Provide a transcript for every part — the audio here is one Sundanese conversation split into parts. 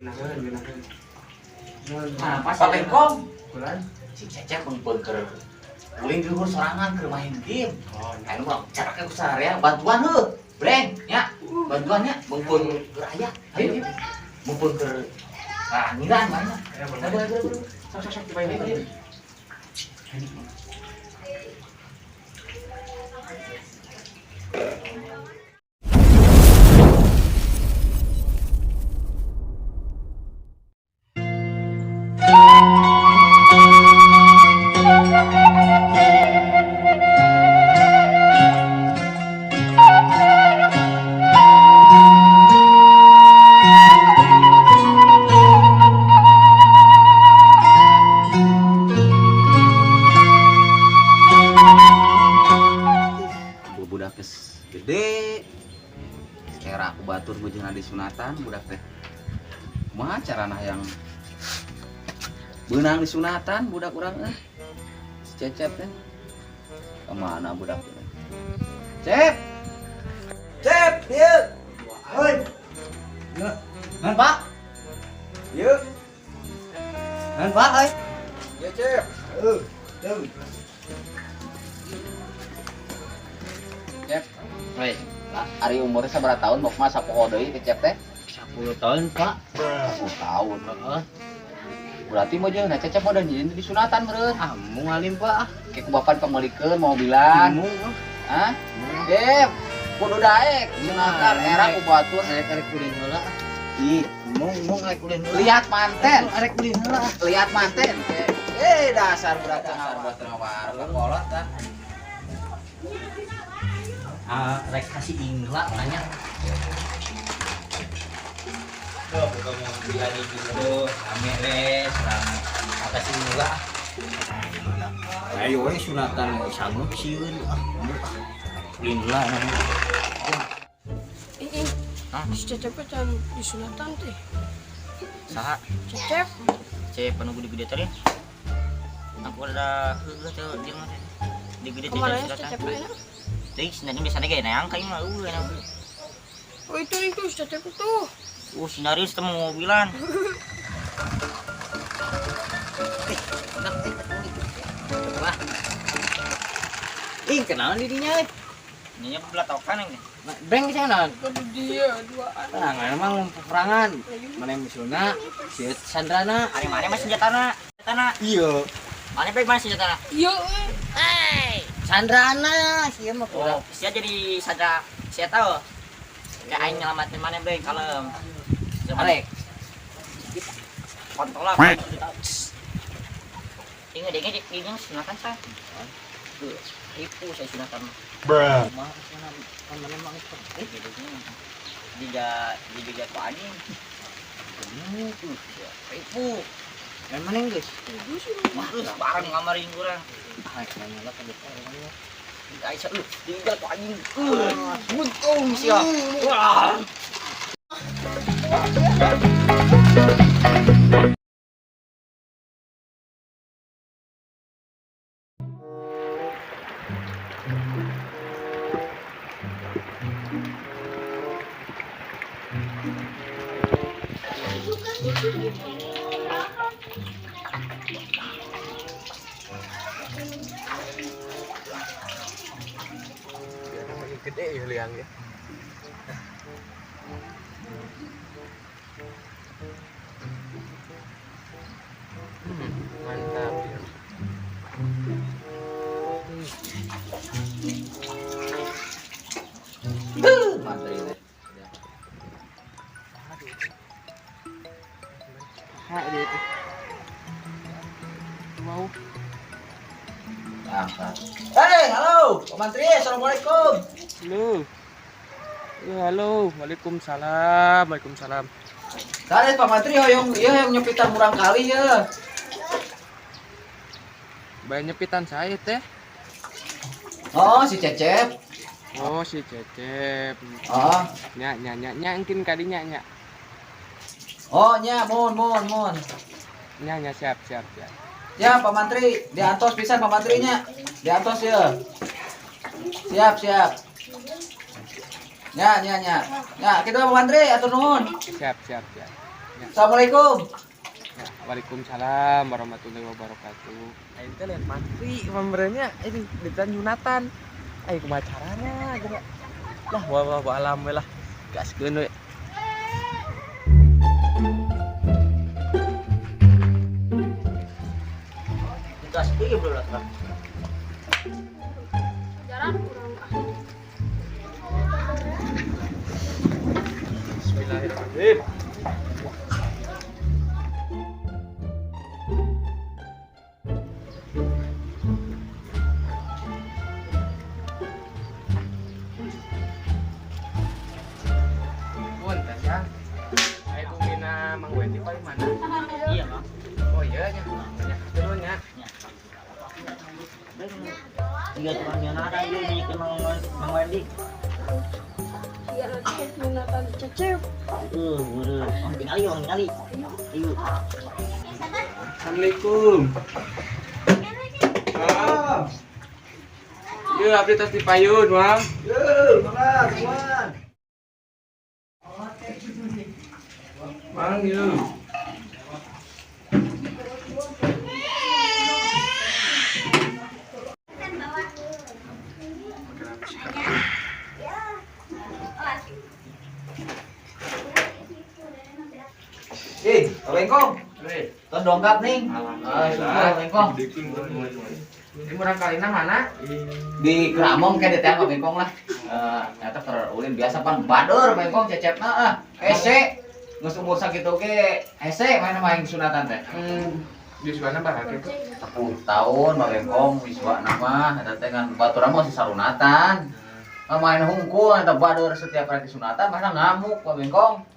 Nah, pas Pak Bengkong. Bulan. Si Cecep mengpun keur ulin di luhur sorangan keur main game. Oh, Anu mah caraka ku sararea bantuan heuh. Breng nya. Bantuannya mengpun keur aya. Ayo. Mengpun keur ngiran mana. Ya, Boleh boleh boleh. Sok sok sok coba ini. Budak geus gede. Era aku batur bujana disunatan budak teh. Kumaha carana yang beunang disunatan budak urang eh. Si Cecep teh. Kemana budak teh? Cep. Cep, ieu. Hoi. Ngan Pak? Ieu. Ngan Pak euy. Ieu, Cep. Heuh. Deung. Cep. Hei, ari umurnya sabaraha tahun mau mah sapoho deui ke Cep teh? 10 tahun, Pak. 10 tahun. Heeh. Berarti mau jeung Cecep mah udah nyieun disunatan meureun. Ah, mau ngalim, Pak. Kayak ku bapak pangmeulikeun mobilan. Mau. Hah? Eh, kudu daek sunatan era ku batur. Arek arek ulin heula. Ih, Mau arek ulin heula. lihat manten, Arek ulin heula. lihat manten. Eh, dasar budak tengah buat tengah warung kolot kan. Ah, rek kasih ingla nanya. Tuh, buka mobilan gitu, rame res, rame. Kasih ingla. Ayo we sunatan sanggup sieun ah. Ulin heula nanya. Ih, Hah? si Cecep can disunatan teh. Saha? Cecep, Cek penuh gede-gede tadi. Aku ada heueuh teh jeung mah teh. Gede-gede teh kemana ya si sunatan. Cecep nya? Teuing sinarnya biasanya ge neang ka ieu mah eueuh enak. Oh itu itu si Cecep itu. Sinaris teh mau mobilan. Wah. Ih, kenalan dirinya eh. Nya belatokan yang Breng bisa kenalan. Aduh dia duaan. Nah, emang peperangan. Mana yang musuhna? Si Sandrana. Ari mana mah senjatana? Senjatana. Iya. Mana baik mana senjatana? Iya, eh. Sandrana, sih mah Oh, kurang. sia jadi Sandra sia tahu. Kayak aing nyelamatin mana beng kalem. Arek. Kontol lah. Ingat ingat ingat sunatan saya. Tuh, tipu saya sunatan. Mah mana mana emang itu. Eh, jika jika ku anjing. Tuh, tipu. Dan mana yang guys? Ibu sih. Wah, terus bareng ngamarin kurang. Ah, nanya lah kan orangnya. Aisyah, lu tinggal ku anjing. Buntung sia. Wah. Makin gede ya liangnya. Mantap ya. Mantri teh. Hak dia itu. Mau. Angkat. Hei, halo, Pak Mantri, assalamualaikum. Halo. Ya, halo. Waalaikumsalam. Waalaikumsalam. Sanes Pak Mantri hoyong ieu hoyong nyepitan murang kali ya. Banyak nyepitan saya teh. Oh, si Cecep. Oh, si Cecep. Oh, Nya nya nya nya engkin kadinya nya. oh nya, mohon mohon mohon. Nya nya siap siap siap. Ya, Pak Mantri, diantos pisan Pak Mantrinya. Diantos ya. Siap, siap. Ya, ya, ya. Ya, kita Pak Mantri atur nuhun. Siap siap siap. Assalamualaikum. Ya, Waalaikumsalam warahmatullahi wabarakatuh. Aing teh lain mantri pemberenya ini di Yunatan. Aing kumaha carana geura. Lah wah wah alam we lah. Gaskeun we. Itu asli ya bro lah. Jalan kurang ah. Bismillahirrahmanirrahim. Punten ya. Ayo bumina Mang Wedi paling mana? Iya, Mang. Oh iya nya. Banyak turun nya. Tiga tukang nyonatan dia nih ke Mang Mang Wendy. Iya nanti sunatan Cecep. Udah. Mang tingali, Mang tingali. Ayo. Assalamualaikum. Ah. Yuk, abdi tos di payun, Mang. Yo, mangga tuan. Mang, yuk. Ih, Pak Bengkong. Weh, Tos dongkap nih. Ah, syukur Pak Bengkong. Ini murang kalina mana? Di Keramong kayak di Pak Bengkong lah. Eh, eta terulin biasa pan bader Bengkong cecepna ah. Hese. Geus umur sakitu ge hese main main sunatan teh. Yuswana barang gitu. 10 tahun Pak Bengkong wiswa nama eta teh ngan baturan mah si sarunatan. Main hungkul eta bader setiap kali sunatan mana ngamuk Pak Bengkong.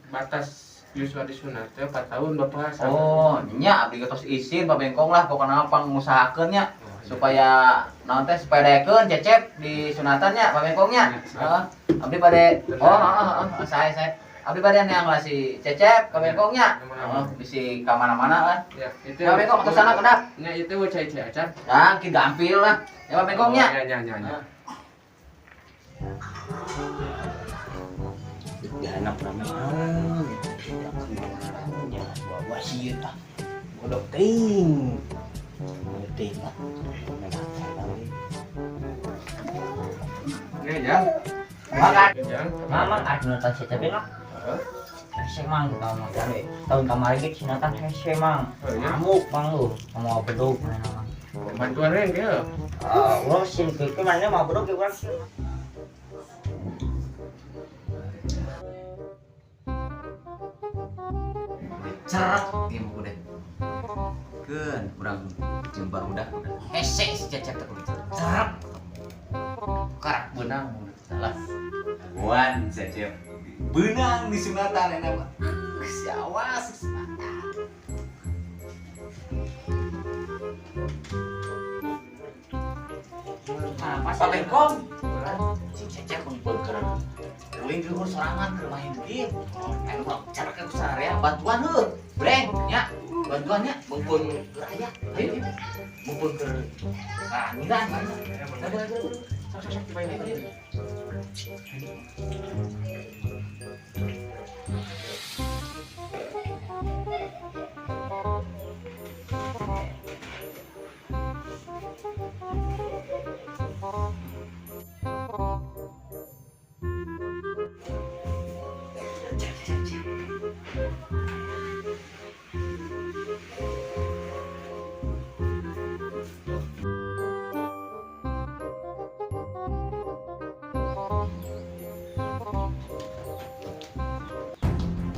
Batas Yuswa disunat teh 4 tahun Bapak. Oh, nya abdi tos isin Pak Bengkong lah pokokna pangusahakeun nya supaya naon teh supaya daekeun Cecep di sunatan nya Pak Bengkong nya. Heeh. Abdi bade oh heeh heeh saya abdi bade yang lah si Cecep Pak Bengkong nya. Heeh, bisi ka mana-mana lah. Ya, itu. Pak Bengkong ke sana kedap. Nya itu cai-cai acan. Nah, ki gampil lah. Ya Pak Bengkong nya. Ya, ya, ya, ya. Jalan ramean gitu. Ya, bawa sieun ah. Bodoh teuing. Bodoh teuing ah. Ya, Jang. Makan. Jang. Mama ah sunatan Cecep lah. Hese Mang, tahun kemarin. Tahun kemarin ge sunatan hese Mang. Oh, iya? Ngamuk Mang lu, mau bedog mana Mang. Bantuan we ge. Ah, urang sin ke mana mau bedog ge urang sieun. Cerak ieu mah udah. Keun urang jeung barudak udah. Hese si Cecep teh kudu cerak. Karak beunang salah. Wan Cecep. Beunang di sunatan enak mah. Si awas si sunatan. Pak Bengkong. Si Cecep ngumpul keur ulin di luhur sorangan keur main game. Anu urang cara ke ya bantuan heuh. Breng nya, bantuan nya mumpung keur aya. Ayo mumpung keur ngiran. Ayo ayo. Sok sok sok dibayar.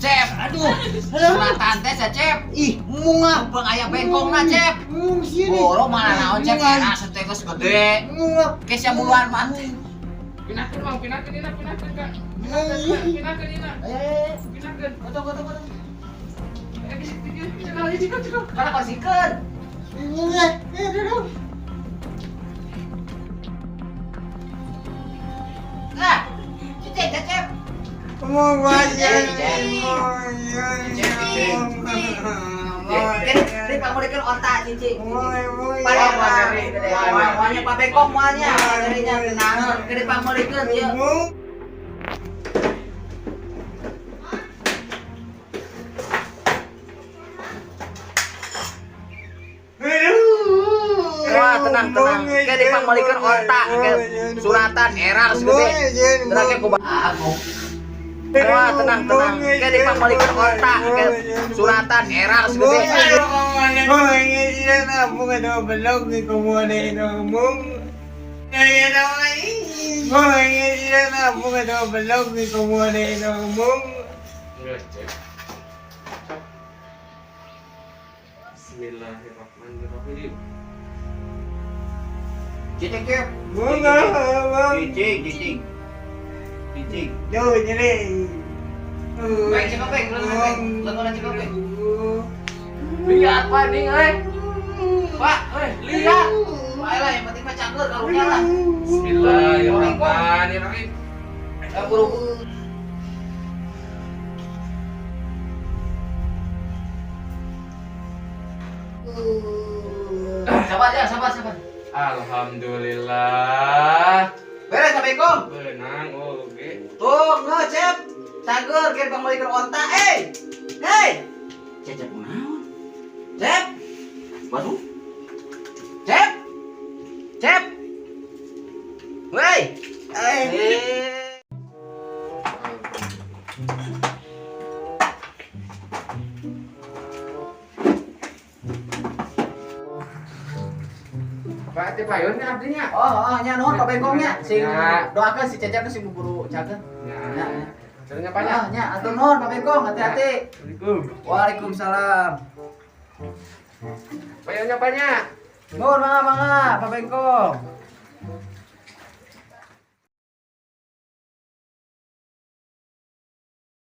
Cep, aduh, sunatan teh Cep. Ih, munga bang aya bengkongna Cep. Boro mana naon Cep, era teh geus gede. Kes yang buluan mah. Pinakeun Mang, pinakeun ina, pinakeun Kak. Pinakeun ina. Pinakeun. Gotong gotong gotong. Eh, cekal cekal cekal. Kana kosikeun. Nah, Cecep, Cecep. Ini Pak Mulikan otak cici. Pada muanya Pak Bengkong muanya. Jadinya tenang. Kene Pak Mulikan ya. Tenang, tenang. Kayak dipangmalikeun otak, kayak suratan era geus gede. Tenang kayak aku. Wah, tenang, tenang. Kayak dipangmalikeun otak, kayak suratan era geus gede. Geus, Cep. Bismillahirrahmanirrahim. Cicing, Cep. Cicing, cicing. Cicing. Beng, cek beng, lengan beng. Lengan cek beng. Lihat Pak ning euy. Pak, euy, lihat. Bae lah, yang penting mah cager karunya lah. Bismillahirrahmanirrahim. Eh, buru. Sabar ya, sabar, sabar. Alhamdulillah. Beres, Assalamualaikum. Benang oge. Tuh, no, Cep. Cager, kira pangmalikeun onta. Eh. Hei. Cecep kunaon? Cep. Waduh. Cep. Cep. Woi. Eh. Pak teh payun nya abdinya. Oh, oh, nya nuhun Pak Bengkongnya. Sing Ya. doakeun si Cecep sing buburu cager. Ya. Ya, ya. Caranya Pak nya. Ah, nya atur nuhun Pak Bengkong, hati-hati. Assalamualaikum. Waalaikumsalam. Payunnya Pak nya. Nuhun mangga mangga Pak Bengkong.